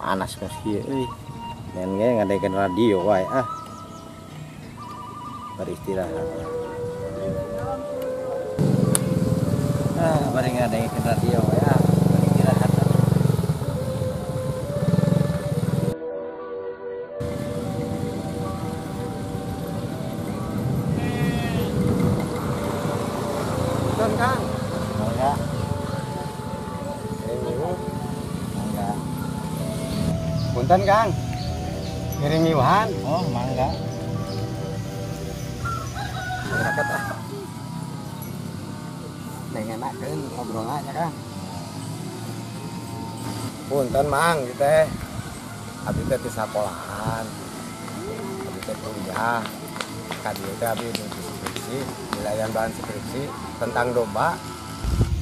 Panas mas kieu euy. Ngan ge ngadekeun radio wae ah. Beristirahat. Ah, bari ngadekeun radio wae ah, beristirahat. Punten Kang. Mangga. Mangga. Punten Kang. Ngiring ngiuhan. Oh, mangga. Raket ah. Neng enakeun ngobrolna nya Kang. Punten Mang ieu teh. Abdi teh ti sakolahan. Abdi teh kuliah. Ka dieu teh abdi nuju skripsi, wilayah bahan skripsi tentang domba.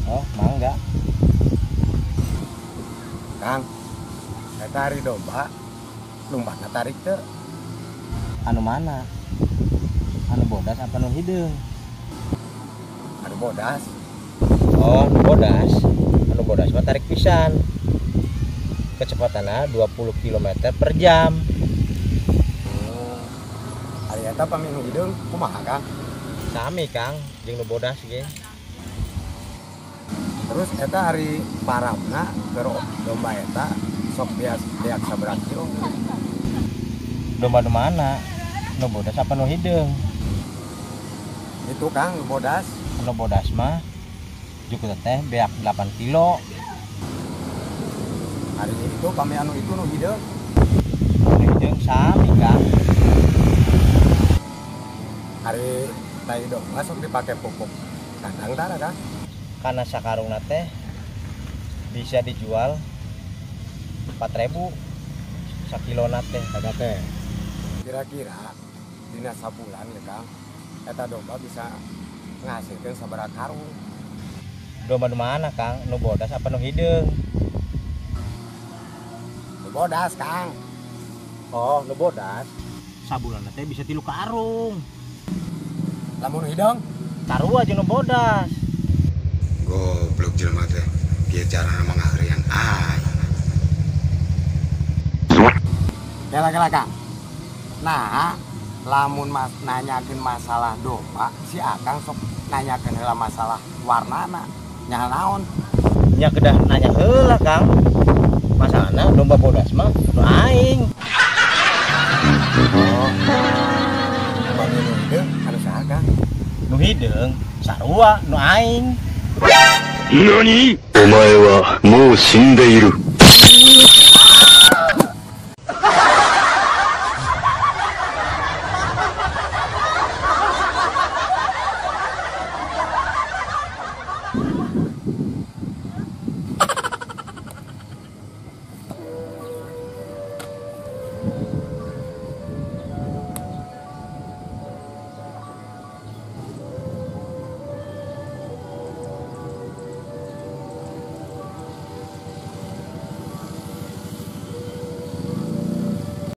Oh, mangga. Kang, eta ari domba lumbana tarik teu? Anu mana? Anu bodas apa nu hideung? Anu bodas. Oh, anu bodas. Anu bodas mah tarik pisan. Kecepatanna 20 km per jam. Oh. Ari eta pami nu hideung kumaha Kang? Sami Kang, jeung nu bodas ge. Terus eta ari paramna keur domba eta sok beak sabaraha kilo? Domba nu mana? Nu bodas apa nu hideung? Itu Kang, nu bodas. Nu bodas mah jukut teh beak 8 kilo. Ari itu pami anu itu nu hideung. Nu hideung sami Kang. Ari tai domba sok dipake pupuk kandang tara Kang? Karena sakarungna teh bisa dijual 4.000 sakilona teh eta teh. Kira-kira dina sabulan ya Kang, eta domba bisa ngahasilkeun sabaraha karung? Domba nu mana Kang? Nu bodas apa nu hideung? Nu bodas Kang. Oh, nu bodas. Sabulan teh bisa 3 karung. Lamun nu hideung? Sarua jeung nu bodas. Goblok jelema teh, kieu carana mangaheureuyan aing. Kela-kela Kang. Nah, lamun mas nanyakeun masalah domba, si Akang sok nanyakeun heula masalah warnana. Nya naon? Nya kedah nanya heula Kang. Masalahna domba bodas mah nu aing. Oh. Pami nu hideung anu saha Kang? Nu hideung sarua nu aing. 何？お前はもう死んでいる。